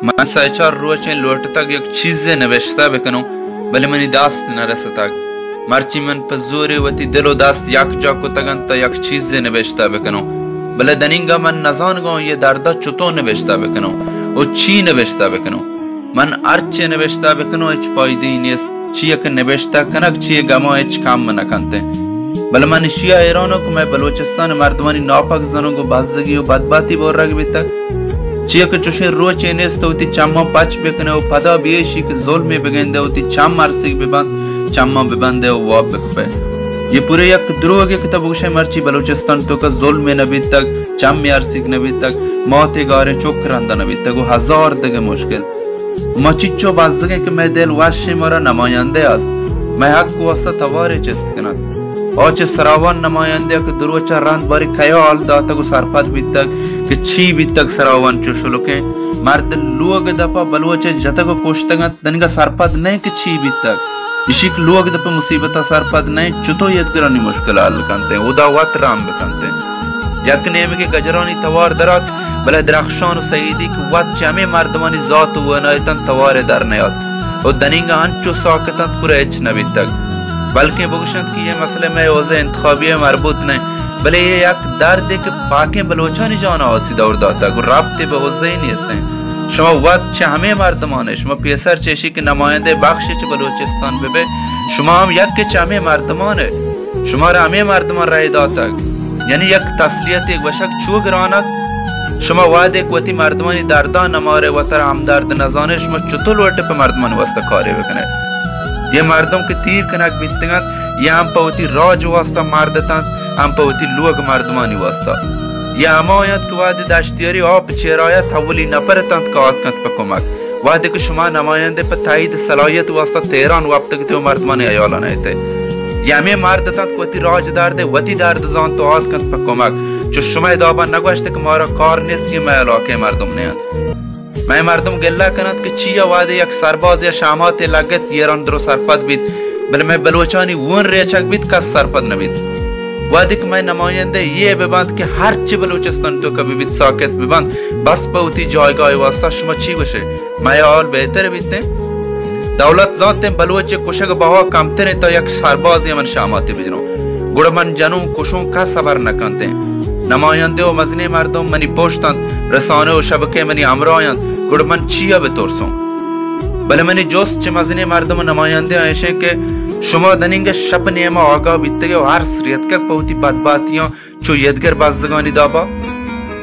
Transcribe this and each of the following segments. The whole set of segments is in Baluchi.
من سئے چار روچیں لوٹتگ یک چیزے نبشتہ بکنوں، بلے منی دست نہ رستگ۔ مرچی من پہ زورے وتی دل و دست یک جا کتگ انت تا یک چیزے نبشتہ بکنوں، بلے دنینگا من نزانگاں یہ دردا چتو نبشتہ بکنوں و چی نبشتہ بکنوں۔ من ہرچے نبشتہ بکنوں، ہچ پائدے نیست۔ چیا کہ نبشتہ کنگ چی گماں ہچ کم نہ کنت۔ بلے من اشیا حیرانوں کہ مئے بلوچستان مردمانی ناپک زنگ و بزگی و بدباتی بورگ بیتگ۔ چیا کہ چوشیں روچے نیست وتی چماں پچ بکنے و پدا بیشی کہ ظلمے بگندے وتی چم ارسیگ ببند، چماں ببندے و واب بکپے۔ یہ پورے یک دروگے کہ تو بگوشے مرچی بلوچستان توکا ظلمے نہ بیتگ، چمے ارسیگ نہ بیتگ، ماتے گاریں چک رندا نہ بیتگ و ہزار دگہ مشکل۔ ما چچو بزگیں کہ مئے دل وشیں، مارا نمایندے است، مئے حق واسطہ توارے چست کنت۔ آ چہ سراوان نمایندے کہ دروچا رند باری کیا حال داتگ و سرپد بیتگ کہ چی بیتگ؟ سراوان چو شلکیں مرد لوگ دپا بلوچے جتگ و کشتگ انت، دنگا سرپد نئے کہ چی بیتگ۔ اشیک لوگ دپ مصیبتا سرپد نئے، چتو یدگرانی مشکل حل کنتے، ادا وت رام بکنتے۔ یک نیمگے گجرانی توار درات، بلے درخشان و سعیدی کہ وت چہ ہمے مردمانی ذات و ونایتن توارے در نیات و دنینگا انچو ساکتنت پورا ہچ نبیتگ۔ بلکیں بگوشنت کہ یہ مسئلہ مئے حوزہ انتخابی مربوط نئے، بلے یہ یک دردے کہ پاکیں بلوچانی جانا آسی دور داتگ و ربطے بہ حوزہ نیستیں۔ شما وت چہ ہمے مردمانے، شما پیسر چہ اشی کہ نمایندہ بخشے چہ بلوچستان ببے، شما ہم یک چہ ہمے مردمانے۔ شمارا ہمے مردمان رای داتگ۔ یعنی یک تسلیتے گوشگ چو گران ات۔ شما وہدے کہ وتی مردمانی درداں نمارے، وترا ہمدرد نزانے، شما چطور لوٹے پہ مردمانی واسطہ کارے بکنے؟ یہ مردم کہ تیر کنگ بیتگنت، یہ ہم پہ وتی راج واسطہ مرد اتنت، ہم پہ وتی لوگ مردمانی واسطہ۔ یہ ہما انت کہ وہدے دشتیاری آپ چیرایت، اولی نفر اتنت کہ آتکنت پہ کمک۔ وہدے کہ شما نمایندے پہ تائید صلاحیت واسطہ تہران وپتگ تے و مردمانی حیالا نئیتے۔ یہ ہمے مرد اتنت کہ وتی راج دردے وتی درد زانت و آتکنت پہ کمک۔ چو شما دابا نگوشت کہ مارا کار نیست، یہ مئے علاقے مردم نہ انت۔ مئے مردم گلہ کنت کہ چیا وہدے یک سرباز یا شاماتے لگت، ایران درو سرپد بیت، بلے مئے بلوچانی ون ریچگ بیت، کس سرپد نبیت۔ وہدے کہ مئے نمایندہ یہ ببنت کہ ہرچی بلوچستان توکا ببیت ساکت ببنت، بس پہ وتی جایگاہ واسطہ شما چی گوشے؟ مئے حال بہتر بیتیں۔ دولت زانتیں بلوچ کشگ بہا کمتریں تا یک سربازے من شاماتے بجنوں۔ گڑا من جنوں کشوں، کس خبر نکنتیں۔ نمایندے و مزنیں مردم منی پشت انت، رسانہ و شبکہ منی ہمراہ انت، گڑا من چیا بترسوں؟ بلے منی جست چہ مزنیں مردم و نمایندہ ایشیں کہ شما دنینگہ شپ نیما آگاہ بیتگے و ارس ریتکگ پہ وتی بدبہتیاں چو یدگر بزگانی دابا؟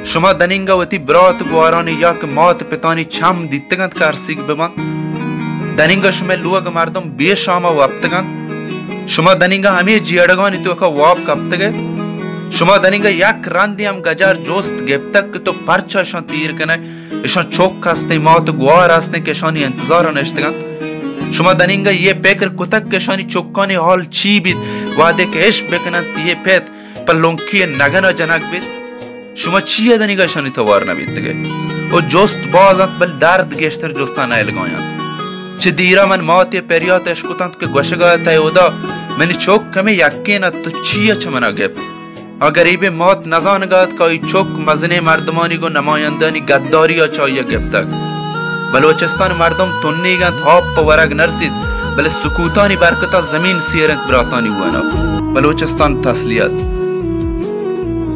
شما دنینگا وتی برات گوارانی یا کہ مات پتانی چم دیتگنت کہ ارسیگ ببنت؟ دنینگا شمئے لوگ مردم بے شاما وپتگنت؟ شما دنینگا ہمے جیڑگانی توکا واب کپتگے؟ شما دنینگا یک رندی ہم گجار جست گپتگ کہ تو پرچا اشان تیر کنے؟ اشان چک ہستیں، مات گوار ہستیں کہ اشانی انتظار نشتگنت۔ شما دنینگا یہ پکر کتگ کہ اشانی چکانی حال چی بیت وہدے کہ اش بکننت یہ پت پہ لنکی نگن ء جنگ بیت؟ شما چیا دنیگا اشانی توار نہ بیتگے؟ و جست باز انت، بل درد گیشتر جستاں نئیلگاینت۔ چہ دیرا من ماتے پریات اشکتنت کہ گوشگا ات، اے ہدا، منی چک ہمے یکین ات، تو چیا چہ منا گپت؟ آ گریبیں مات نزانگا ات کہ آئی چک مزنیں مردمانی گوں نمایندانی گداری ء چہ آئی ء گپتگ۔ بلوچستان مردم تنیگ انت، آپ پہ ورگ نرسیت، بلے سکوتانی برکتا زمین سیر انت براتانی وانگ۔ بلوچستان تسلیت۔